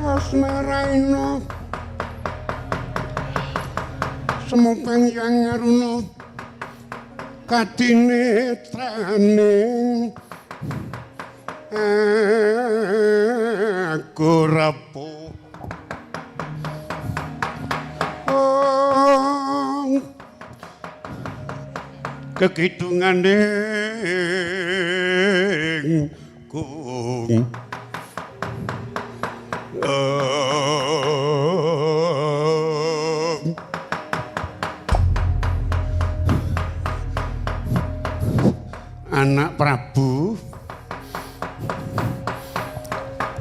Asmaraina Semopanjang aruna kadinetrane aku rapuh. Oh, kekidungane kung anak Prabu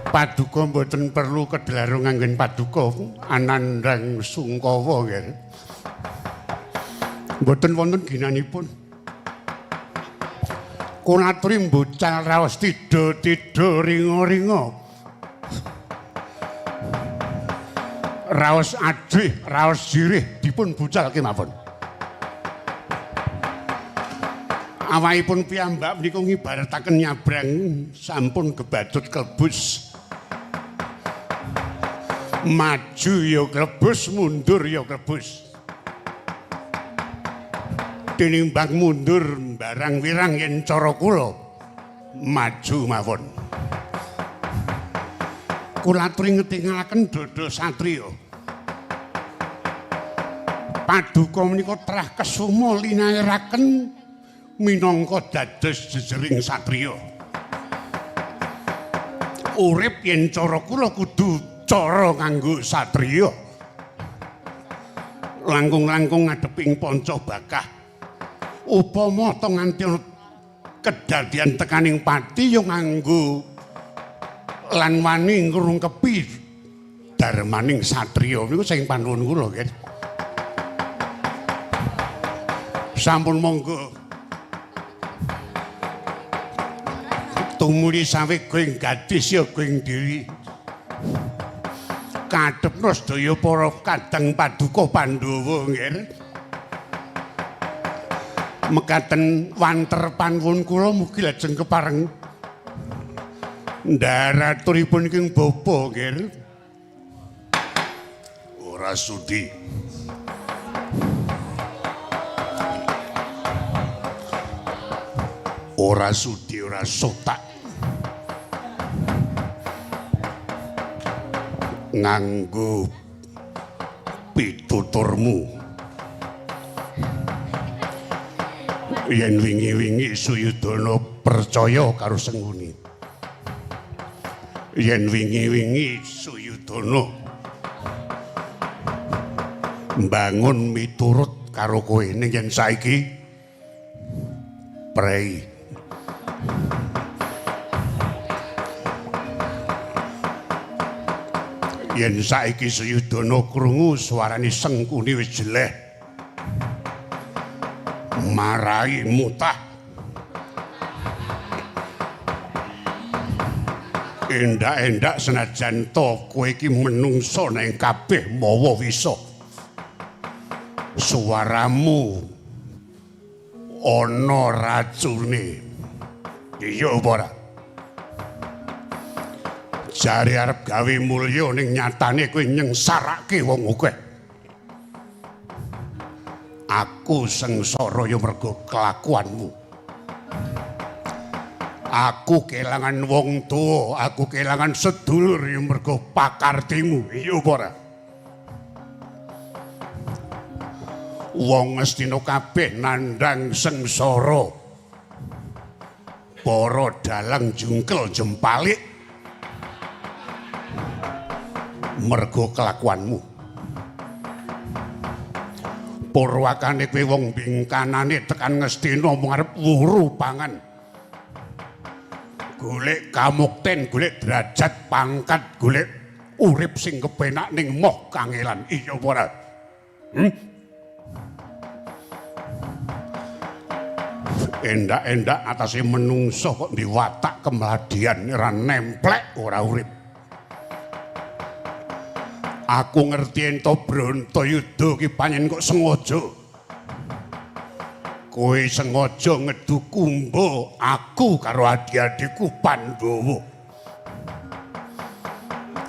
Paduka mboten perlu kedlarung nganggen paduka anandhang sungkawa nggih. Mboten wonten ginanipun. Kula aturi mbucal raos tidha-tidha ringa-ringa. Raos ajih, raos jirih dipun bucal kemawon. Awakipun piyambak menika ngibarataken nyabrang sampun kebacut klebus. Maju ya klebus, mundur ya klebus. Tinimbang mundur barang wirang yen cara kula maju mawon. Kula aturi ngetingalaken dodo satriya. Paduka menika trah kesuma linairaken minangka dados jejering satriya. Urip yen cara kula kudu cara nganggo satriya. Langkung-langkung ngadepi ing panca bakah. Upama to nganti ana kedadian tekaning pati ya nganggo lan wani ngrungkepi darmaning satriya niku sing panuwun kula nggih. Sampun monggo tumuli sawega ing gadis ya ing diri. Kadhepno sedaya para kadang paduka Pandhawa nggih. Mekaten wanter panuwun kula mugi lajeng kepareng ndharaturipun ing bapa nggih. Ora sudi. Ora sudi ora sotak. Nganggo pituturmu. Yen wingi-wingi Suyudana percaya karo Sengkuni. Yen wingi-wingi Suyudana mbangun miturut karo kowe, ning yen saiki prei. Yen saiki Suyudana krungu suarane Sengkuni wis jeleh, marai mutah. Endak-endak senajan to kowe iki menungso nang kabeh mawa wisa. Suaramu ana racune. Iya apa ora? Jare arep gawe mulya ning nyatane kowe nyengsarake wong akeh. Aku sengsara ya mergo kelakuanmu. Aku kelangan wong tuwa, aku kelangan sedulur ya mergo pakartimu. Iya apa ora? Wong Ngastina kabeh nandhang sengsara. Para dalang jungkel jempalik mergo kelakuanmu. Purwakane kowe wong bingkanane tekan Ngastina mung arep wuru pangan. Golek kamukten, golek derajat pangkat, golek urip sing kepenak ning moh kangelan. Iya apa ora? Endak-endak atase menungso kok diwatak kemladian ora nemplek ora urip. Aku ngerti ento Brontoyuda ki pancen kok sengaja. Kowe sengaja ngedu kumba aku karo adi-adiku Pandhawa.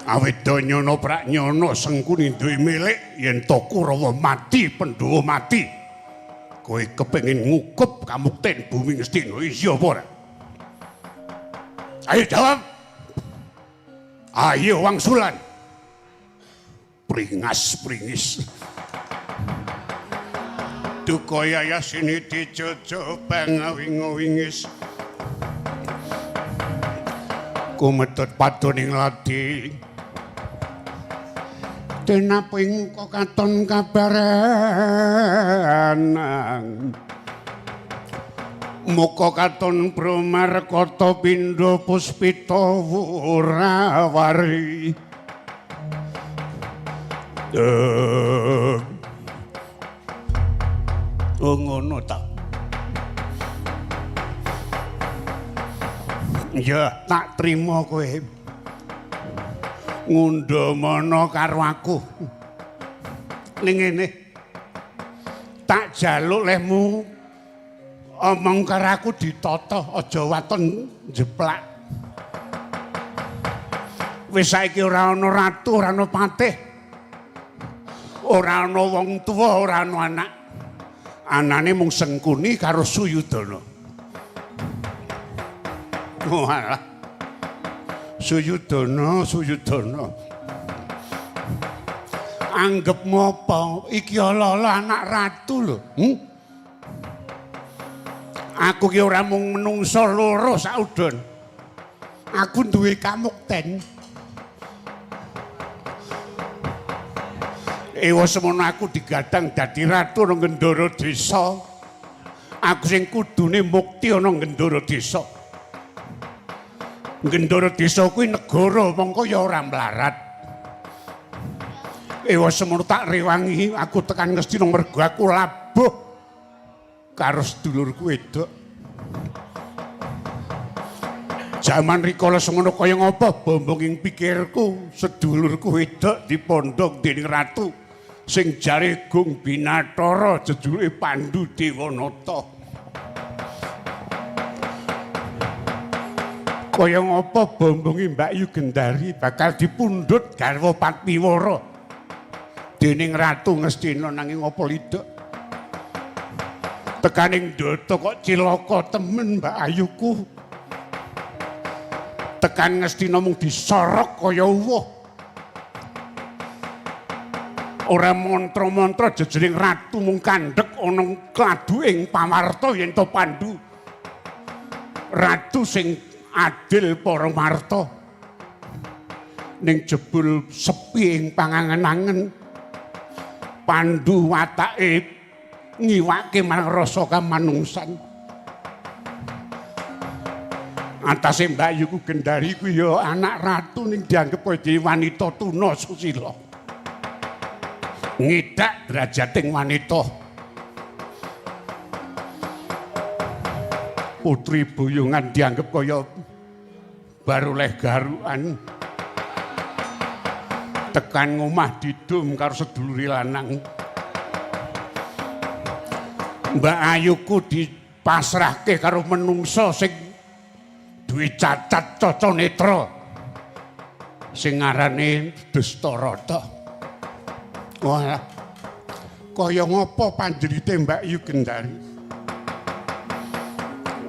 Awit danyana praknyana Sengkuni duwe milik yen to Kurawa mati Pandhawa mati. Kowe kepengin ngukup kamukten bumi Ngastina, iya apa ora? Ayo jawab. Ayo wangsulan. Pringas pringis. Duka yayasini dijojo pangawingo-wingis. Kumedhot padoning ladi. Denapa ing muka katon kabaranang. Muka katon Bromarkata pindha puspita wurawari. Oh ngono ta. Ya, tak trima kowe. Ngundhamana karo aku. Ning ngene. Tak jaluk lehmu omong karo aku ditata, aja waton jeplak. Wis saiki ora ana ratu, ora ana patih. Ora ana wong tuwa, ora ana anak. Anane mung Sengkuni karo Suyudana. Walah. Suyudana, Suyudana. Anggepmu apa? Iki ala-ala anak ratu lho. Aku ki ora mung menungsa loro saudon. Aku duwe kamukten. Ewa semono aku digadang dadi ratu ana Gendara Desa. Aku sing kudune mukti ana Gendara Desa. Gendara Desa kuwi negara mongko ya ora mlarat. Ewa semono tak rewangi aku tekan Ngastina mergo aku labuh karo sedulurku wedok. Jaman rikala semono kaya ngapa bombong ing pikirku sedulurku wedok dipondhong dening ratu sing jare Gung Binathara jejuluke Pandu Dewanata. Kaya ngapa bombonge Mbak Yu Gendari bakal dipundhut garwa Patmiwara dening Ratu Ngastina, nanging apa lidek tekaning ndata kok cilaka temen Mbak Ayuku. Tekan Ngastina mung disorok kaya uwuh. Ora mantra-mantra jejering ratu mung kandhek ana kladu ing pawarta yen to Pandu. Ratu sing adil para marta. Ning jebul sepi ing pangangen-angen. Pandu watake ngiwake marang rasa kamanungsan. Atase Mbak Yuku Gendari kuwi ya anak ratu ning dianggep kaya wanita tuna susila. Ngidak derajating wanita. Putri Buyungan dianggep kaya baruleh garukan. Tekan ngomah didum karo sedulure lanang. Mbak Ayuku dipasrahke karo menungsa sing duwe cacat caca netra sing ngarane Dustarata. Wah, Kaya ngapa panjerite Mbak Yu Gendari?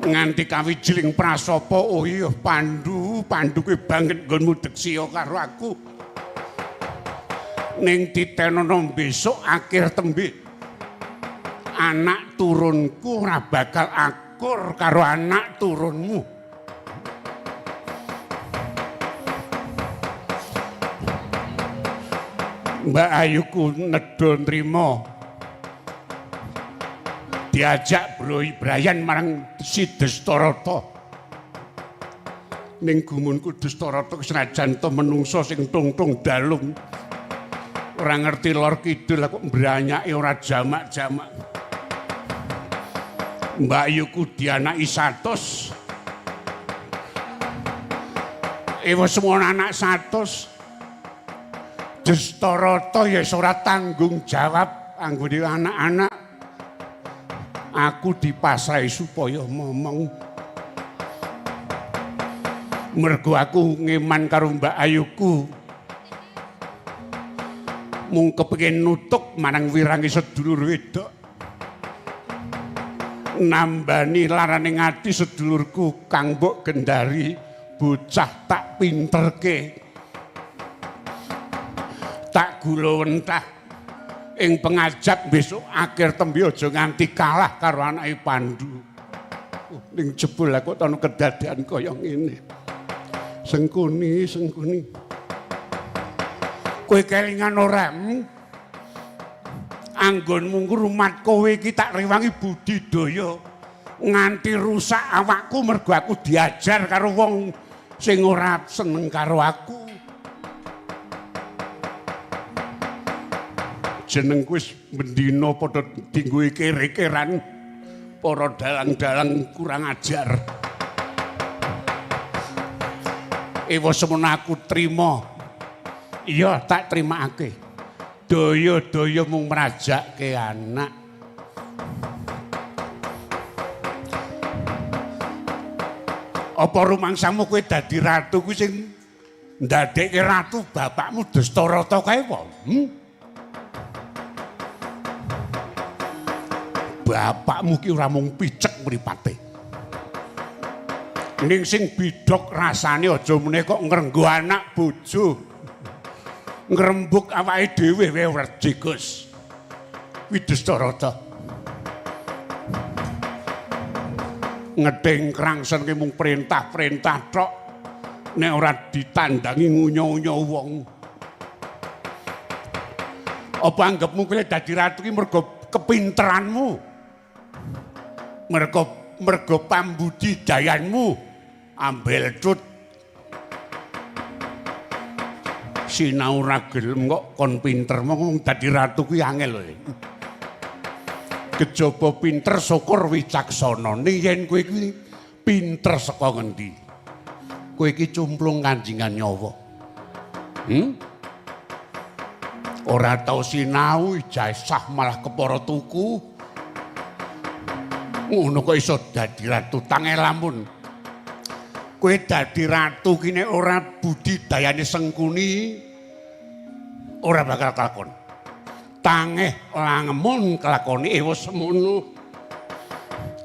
Nganti kawijiling prasapa, oh iya Pandu, Pandu kuwi banget nggonmu deksiya karo aku. Ning titenono besok akhir tembe. Anak turunku ora bakal akur karo anak turunmu. Mbak Ayuku nedha nrima. Diajak Brian marang si Destarata. Ning gumunku Destarata senajan to menungsa sing tungtung dalung. Ora ngerti lor kidul kok mbranyake ora jamak-jamak. Mbak Ayuku dianaki 100. Ewa semono anak 100. Destarata ya ora tanggung jawab anggone anak-anak. Aku dipasrahi supaya momong. Mergo aku ngeman karo Mbak Ayuku. Mung kepengin nutuk marang wirange sedulur wedok. Nambani larane ati sedulurku kang mbok Gendari, bocah tak pinterke. Tak gulawentah ing pengajap besok akhir tembe aja nganti kalah karo anake Pandu. Ning jebul aku ana kedadean kaya ngene. Sengkuni, Sengkuni. Kowe kelingan ora? Anggonmu ngrumat kowe iki tak rewangi budidaya nganti rusak awakku mergo aku diajar karo wong sing ora seneng karo aku. Jenengku wis bendina padha dinggo kere-keran para dalang-dalang kurang ajar. Ewa semono aku trima. Iya, tak trimakake. Daya-daya mung mrajake anak. Apa rumangsamu kowe dadi ratu kuwi sing ndadekke ratu bapakmu Destarata kae apa? Bapakmu ki ora mung picek mripate. Ning sing bidhok rasane aja meneh kok ngrenggo anak bojo. Ngrembug awake dhewe wae ora jigus. Kuwi Destarata. Ngeding krangsen ki mung perintah-perintah tok. Nek ora ditandangi ngunyo-unyo wong. Apa anggepmu kowe dadi ratu ki mergo kepinteranmu? Mergo pambudidayanmu ambel cut. Sinau ora gelem kok kon pinter mong dadi ratu kuwi angel lho. Kejaba pinter syukur wicaksana. Ning yen kowe iki pinter saka ngendi? Kowe iki cumplung kanjingan nyawa. Ora tau sinau ijazah malah kepara tuku. Ngono kok iso dadi ratu tangelamun. Kowe dadi ratu ki nek ora budidayane Sengkuni ora bakal kelakon. Tangeh langemun kelakone ewa semono.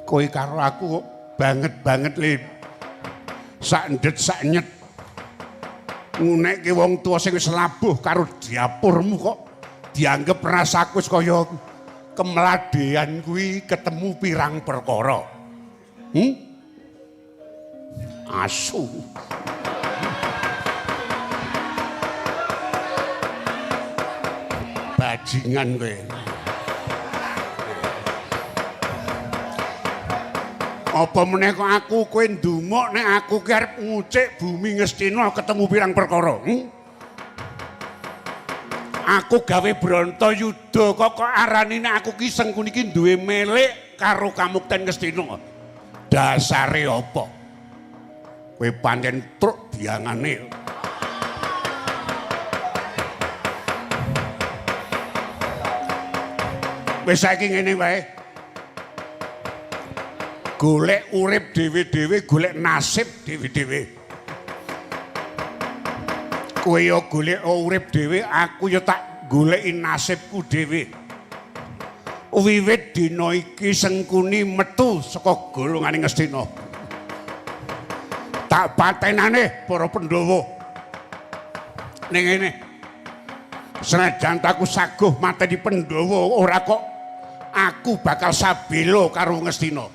Kowe karo aku banget-banget le sak ndet sak nyet. Ngunekke wong tuwa sing wis labuh karo diapurmu kok dianggep rasaku wis kaya kemladean kuwi ketemu pirang perkara. Asu. Bajingan kowe. Apa meneh kok aku kowe ndumuk nek aku ki arep ngucik bumi Ngastina ketemu pirang perkara. Aku gawe Bratayuda kok kok arani nek aku ki Sengkuni ki duwe milik karo kamukten Ngastina. Dasare apa? Kowe pancen truk biangane. Wis saiki ngene wae. Golek urip dhewe-dhewe, golek nasib dhewe-dhewe. Kowe ya golek urip dhewe, aku ya tak goleki nasibku dhewe. Wiwit dina iki Sengkuni metu saka golongane Ngastina. Tak patenane para Pandhawa. Ning ngene. Senajan aku saguh mateni Pandhawa ora kok aku bakal sabela karo Ngastina.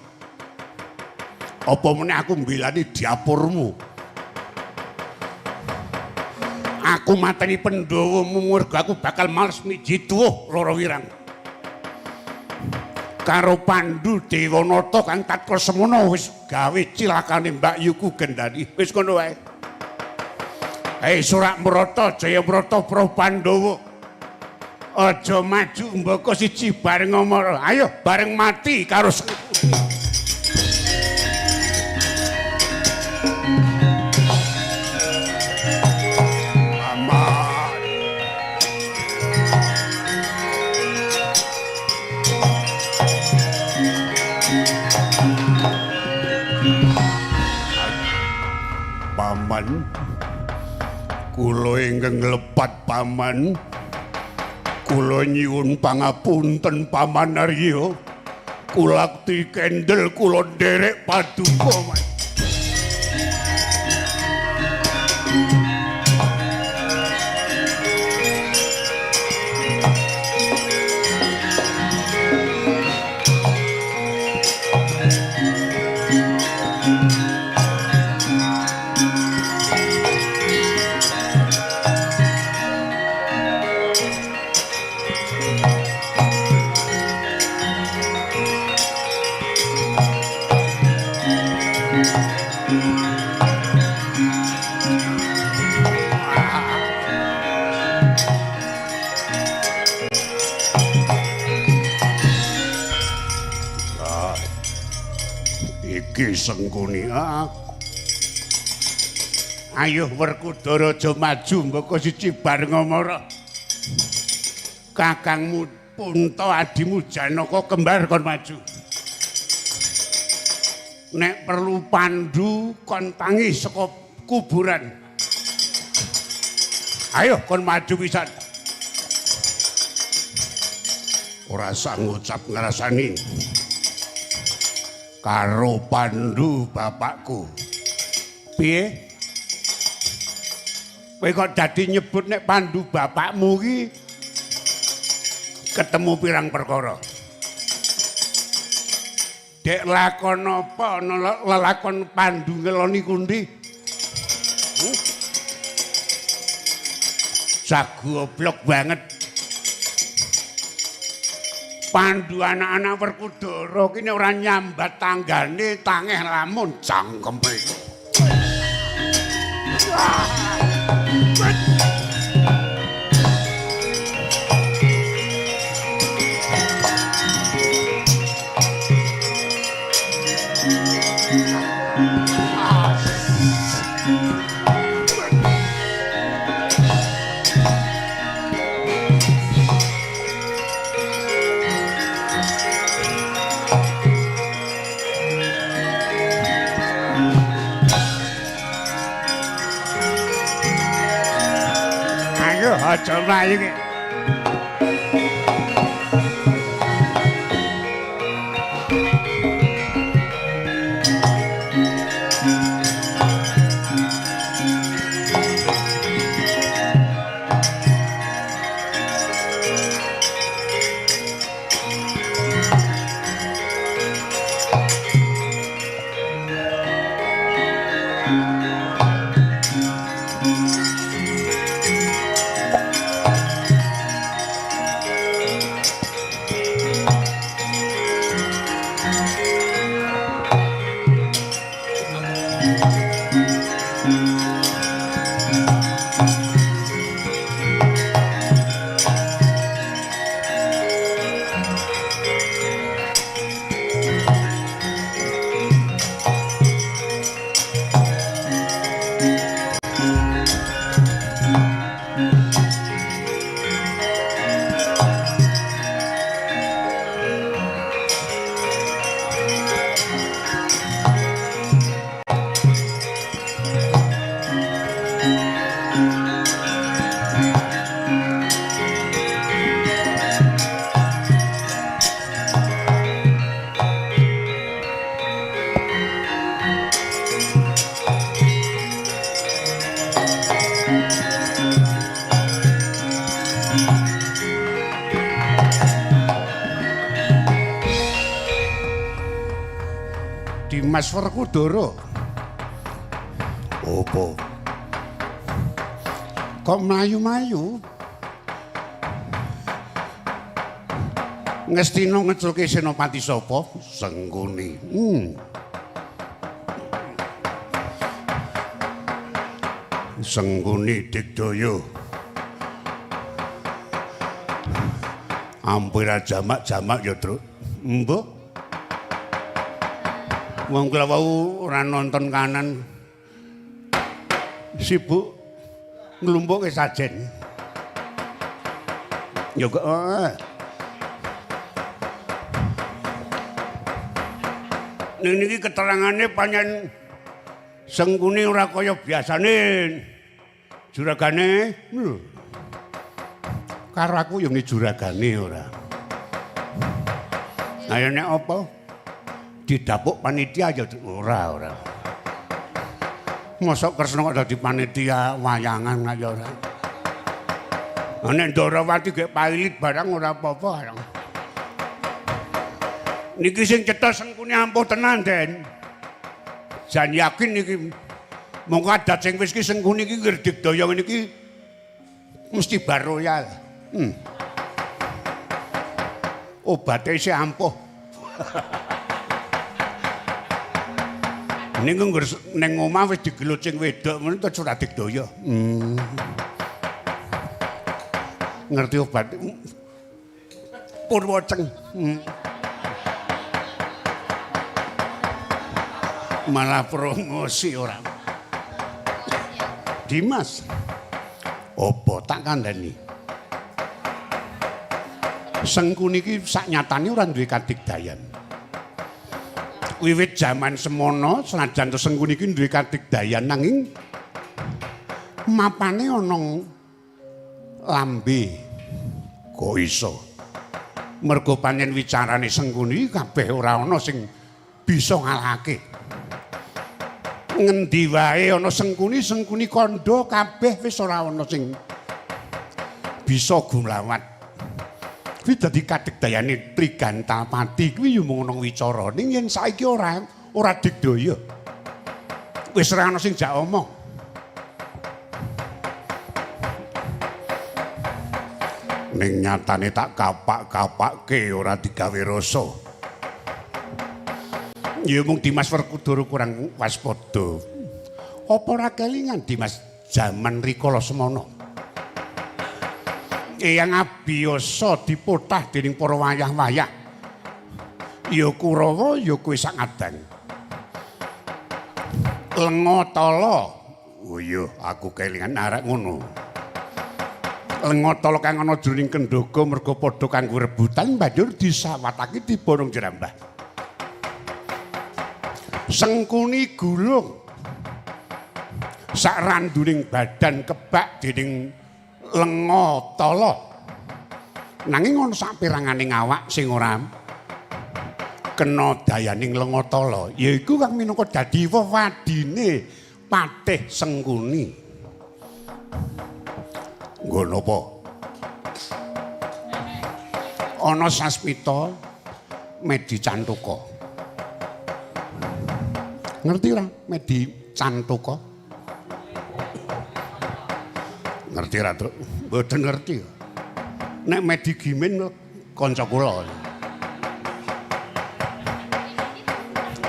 Apa meneh aku mbelani dapurmu. Aku mateni Pandhawa mergo aku bakal males miji tuwuh lara wirang. Karo Pandu Dewanata kang tatkala semono wis gawe cilakane Mbak Yuku Gendani. Wis ngono wae. Hei Surak Mrata Jaya Mrata para Pandhawa. Aja maju mbaka siji bareng amara. Ayo bareng mati karo Sengkuni. Paman. Paman, kula ingkang lepat paman, kula nyuwun pangapunten Paman Arya, kulakti kendel kula nderek paduka Mas. Iki Sengkuni. Ayo Werkudara aja maju mbaka siji bareng amara. Kakangmu Punta adimu Janaka kembar kon maju. Nek perlu Pandu kon tangi saka kuburan. Ayo kon maju pisan. Ora sah ngucap ngrasani karo Pandu bapakku. Piye? Kowe kok dadi nyebut nek Pandu bapakmu iki ketemu pirang perkara. Dek lakon apa ana lelakon Pandu ngeloni Kunti? Jagoblok banget. Pandu anak-anak Werkudara ki nek ora nyambat tanggane tangeh lamun cangkeme. Ayo aja mlayu ki. Dimas Werkudara. Opo? Kok mlayu-mlayu? Ngestina ngeculke Senopati sapa? Sengkuni. Sengkuni digdaya. Ampir jamak-jamak ya, Truk. Mbok. Wong kula wau ora nonton kanan. Sibuk nglumpukke sajen. Ya kok. Ning niki keterangane pancen Sengkuni ora kaya biasane. Juragane lho. Karo aku yo juragane ora. Ayo nek apa? Didapuk panitia ya ora ora. Mosok Kresna kok dadi panitia wayangan kaya ora. Nek Ndorowati gek pailit barang ora apa-apa. Niki sing cetha Sengkuni ampuh tenan, Den. Jan yakin niki mongko adat sing wis ki Sengkuni iki ngirdigdaya ngene iki mesti bar royal. Obate isih ampuh. Niku ngger ning omah wis digelut sing wedok ngono terus ora digdaya. Ngerti obat Purwoceng. Malah promosi ora. Dimas. Apa tak kandhani? Sengkuni iki sak nyatane ora duwe kadigdayan. Wiwit jaman semono senajan to Sengkuni iki duwe kadigdayan nanging mapane ana lambe. Kok iso? Mergo pancen wicarane Sengkuni kabeh ora ana sing bisa ngalahake. Ngendi wae ana Sengkuni, Sengkuni kandha kabeh wis ora ana sing bisa gumlawat. Kuwi dadi kadigdayane Trigantapati kuwi ya mung ana wicara. Ning yen saiki ora ora digdaya. Wis ora ana sing jak omong. Ning nyatane tak kapak-kapakke ora digawe rasa. Ya mung Dimas Werkudara kurang waspada. Apa ora kelingan Dimas jaman rikala semana? Eyang Abiyasa dipotah dening para wayah-wayah. Ya Kurawa ya kowe sak ngadang. Lenga tala. Oh iya, aku kelingan arek ngono. Lenga tala kang ana jroning kendhaga merga padha kanggo rebutan banjur disawatake diborong jerambah. Sengkuni gulung sak randuning badan kebak dening lenga tala. Nanging ana saperanganing awak sing ora kena dayaning lenga tala, yaiku kang minangka dadi wewadine Patih Sengkuni. Nggo napa? Ana Sasmita Medi Cantaka. Ngerti ora Medi Cantaka? Ngerti ra, Truk? Mboten ngerti. Nek Medi Gimin kanca kula.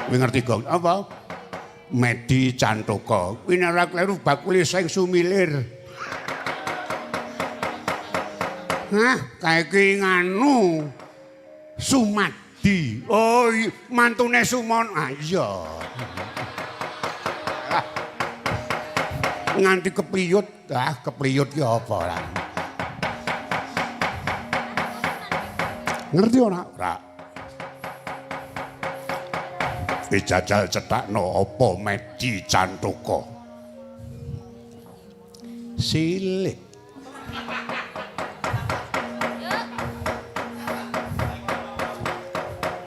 Kuwi ngerti gong apa? Medi Cantaka. Kuwi nek ora kleru bakule sing sumilir. Hah, kae ki nganu Sumadi. Oh, mantune Sumon. Ah iya. Nganti kepriyut, ah kepriyut ki apa ora? Ngerti ora? Ora. Wis jajal cethakno apa Medi Cantaka. Silit.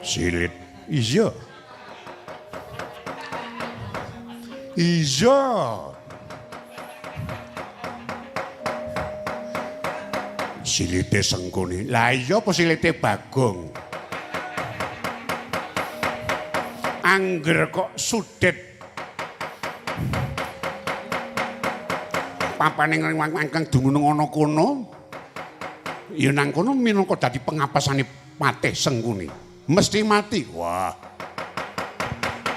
Silit. Iya. Iya. Silite Sengkuni. Lah iya apa silite Bagong? Angger kok sudet papane ingkang dumunung ana kono ya nang kono minangka dadi pengapasane Patih Sengkuni. Mesti mati. Wah.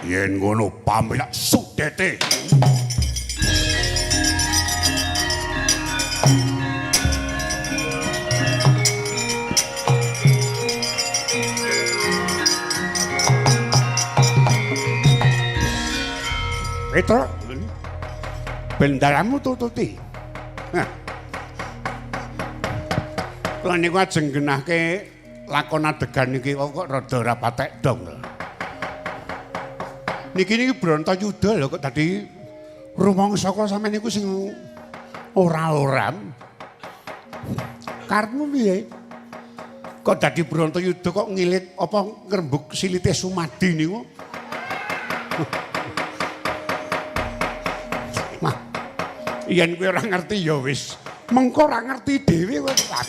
Yen ngono pamit sudete. Petro, bendaramu tututi. Nah. Kula niku ajeng genahke lakon adegan niki kok rada ora patek dong. Niki niki Bratayuda lho kok dadi rumangsa kok sampeyan niku sing ora-ora. Karepmu piye? Kok dadi Bratayuda kok ngilit apa ngrembug silite Sumadi niku? Mah, yen kowe ora ngerti ya wis. Mengko ora ngerti dhewe kowe. Wah.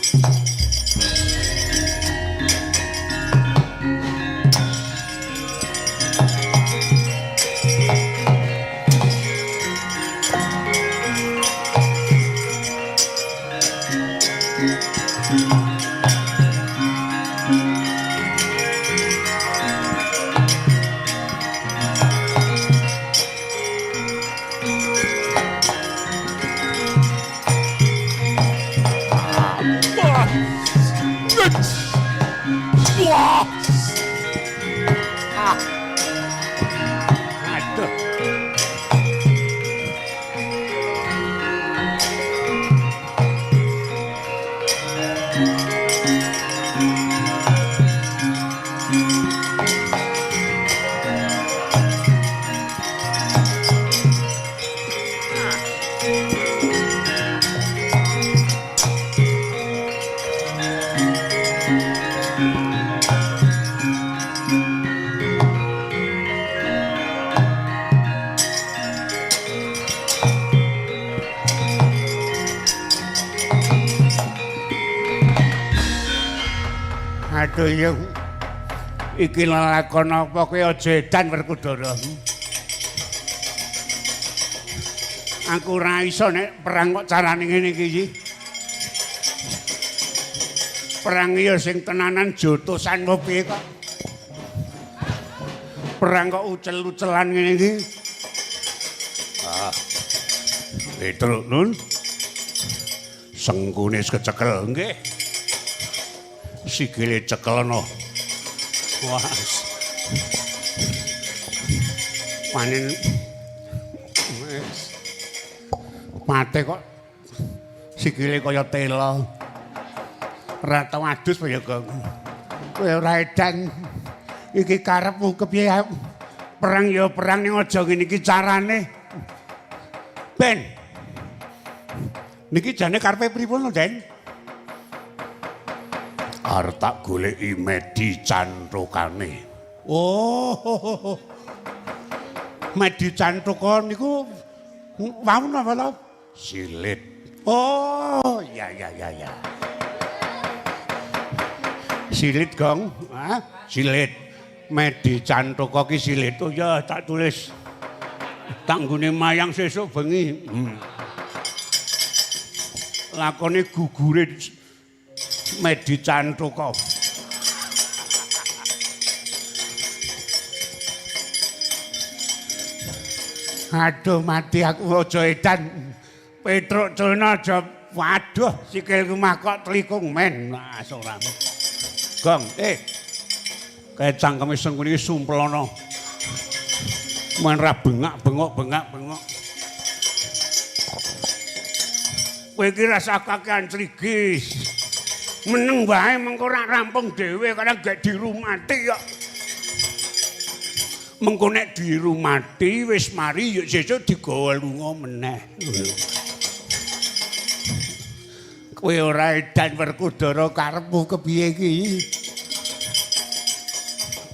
Ah. Aduh. Aduh yung iki lelakon apa kowe aja edan Werkudara. Aku ora iso nek perang kok carane ngene iki. Perang ya sing tenanan jotosan apa piye kok. Perang kok ucel-ucelan ngene iki. Ah. Petruk Nun. Sengkune wis kecekel nggih. Sikile cekelno. Wah. Panen wis. Mate kok sikile kaya tela. Ora tau adus ya, Gong. Kowe ora edan. Iki karepmu kepiye? Perang ya perang ning aja ngene iki carane. Ben. Niki jane karepe pripun lho, Den? Arep tak goleki Medi Cantokane. Oh. Medi Cantoka niku wau napa to? Silit. Oh, ya ya ya ya. Silit, Gong. Hah? Silit. Medi Cantoka ki silit. Oh ya, tak tulis. Tak nggone mayang sesuk bengi. Lakone gugure Medi Cantoka. Aduh mati aku aja edan. Petruk Culna aja waduh sikilku mah kok tlikung men. Nah, ora. Gong, kae cangkeme Sengkuni iki sumpelana. Men ra bengak-bengok bengak-bengok. Kowe iki rasa kakean crigis. Meneng wae mengko ora rampung dhewe kadang gek dirumati kok. Mengko nek dirumati wis mari ya sesuk digawa lunga meneh. Kowe ora edan Werkudara karepmu kepiye iki?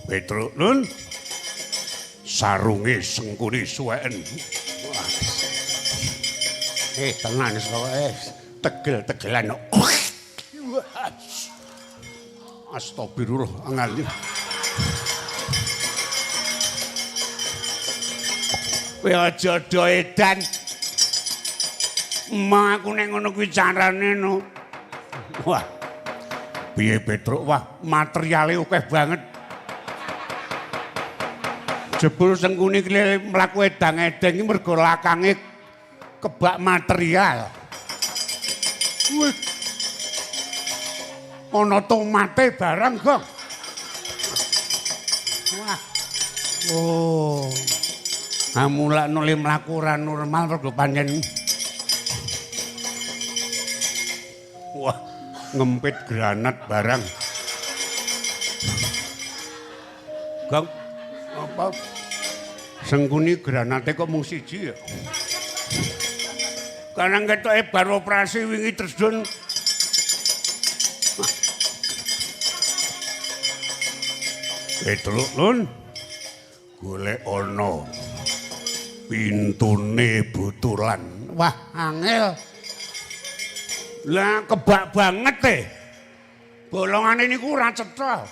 Petruk Nun. Sarunge Sengkuni suweken. Tenan wis pokoke tegel-tegelan. Astagfirullah, angel. Kowe aja do edan. Emang aku nek ngono kuwi carane no. Wah. Piye Petruk? Wah, materiale akeh banget. Jebul Sengkuni ki mlaku edang-edeng iki mergo lakange kebak material. Wih. Ana tomate barang, Gong. Wah. Oh. Amulakno le mlaku ora normal mergo pancen. Wah, ngempit granat barang. Gong, apa? Sengkuni granate kok mung siji ya? Karena ketoke bar operasi wingi terjun. Petruk lun, golek ana pintune butulan. Wah, angel. Lah kebak banget e. Bolongane niku ora cetha.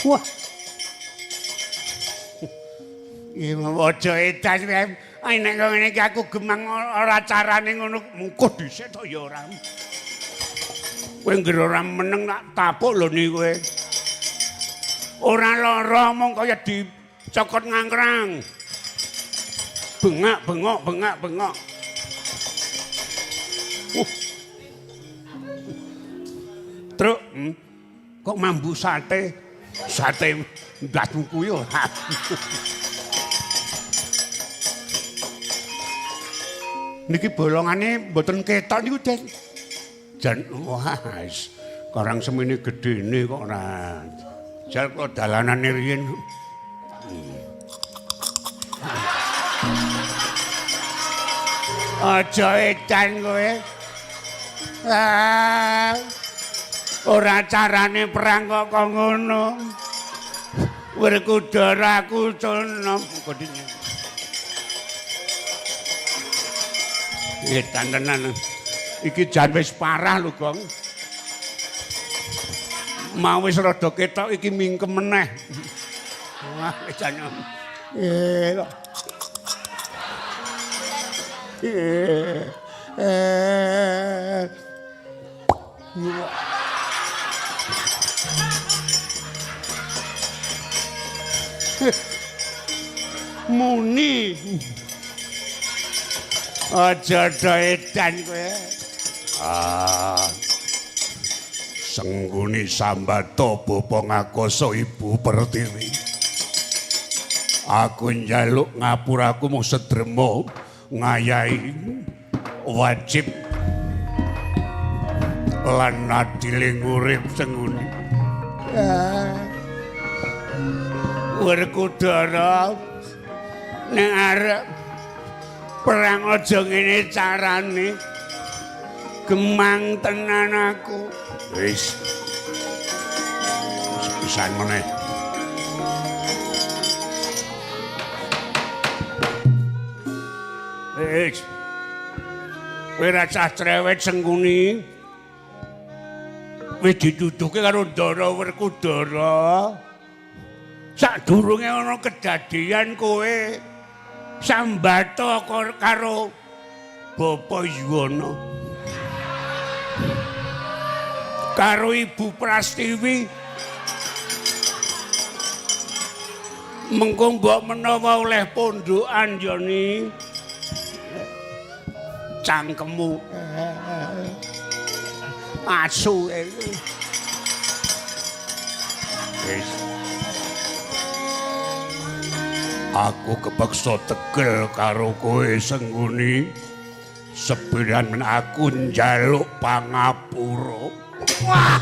Wah. Iki aja edan nek ngene iki aku gemang ora carane ngono mungkuh dhisik to ya ora. Kowe ngger ora meneng tak tapuk lho niku kowe. Ora lara mung kaya dicokot ngangkrang. Bengak bengok bengak bengok. Truk, kok mambu sate? Sate ndasmu kuwi ora. Niki bolongane mboten ketok niku, Den. Jan wah, karang semene gedene kok ora. Jal kula dalanane riyin. Aja edan kowe. Ah, ora carane perang kok kok ngono. Werkudara aku culno. Edan tenan. Iki jan wis parah lho, Gong. Mau wis rada ketok iki mingkem meneh. Wah, jan. Kok. Muni. Aja do edan kowe. Ah. Sengguni sambata bapa ngakoso Ibu Pertiwi. Aku njaluk ngapuraku mung sedremo ngayahi wajib lan adiling urip Sengkuni. Werkudara nek arep perang aja ngene carane. Gemang tenan aku. Wis. Pisan meneh. Wis. Kowe ra cah cerewet Sengkuni. Wis dituduhke karo Ndara Werkudara. Sadurunge ana kedadian kowe sambata karo Bapak Yuwana. Karo Ibu Prastiwi. Mengko mbok menawa oleh pondokan Joni. Cangkemmu. Asu. Wis. Aku kepeksa tegel karo kowe Sengkuni. Sepiran aku njaluk pangapura. Wah.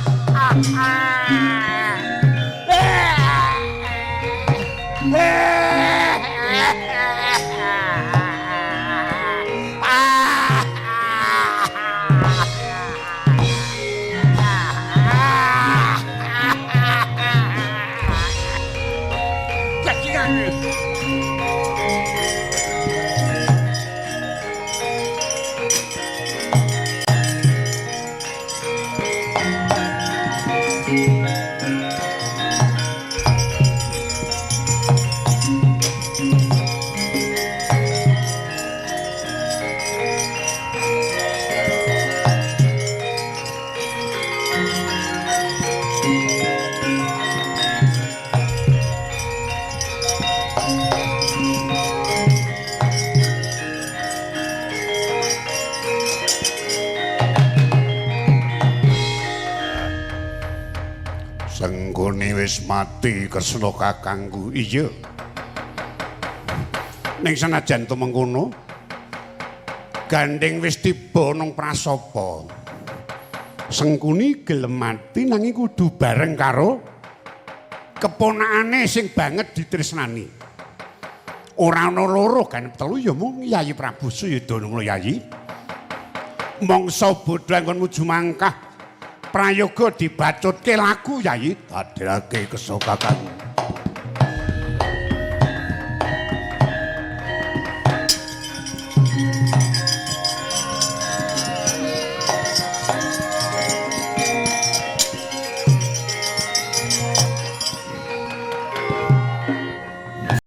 mati Kresna kakangku. Iya. Ning senajan to mengkono, gandeng wis tiba nang prasapa. Sengkuni gelem mati nanging kudu bareng karo keponakane sing banget ditresnani. Ora ana loro ganep telu ya mung Yayi Prabu Suyudana ngono Yayi. Mangsa bodho anggonmu jumangkah prayoga dibacutke laku Yayi. Dadekake kersa kakangku.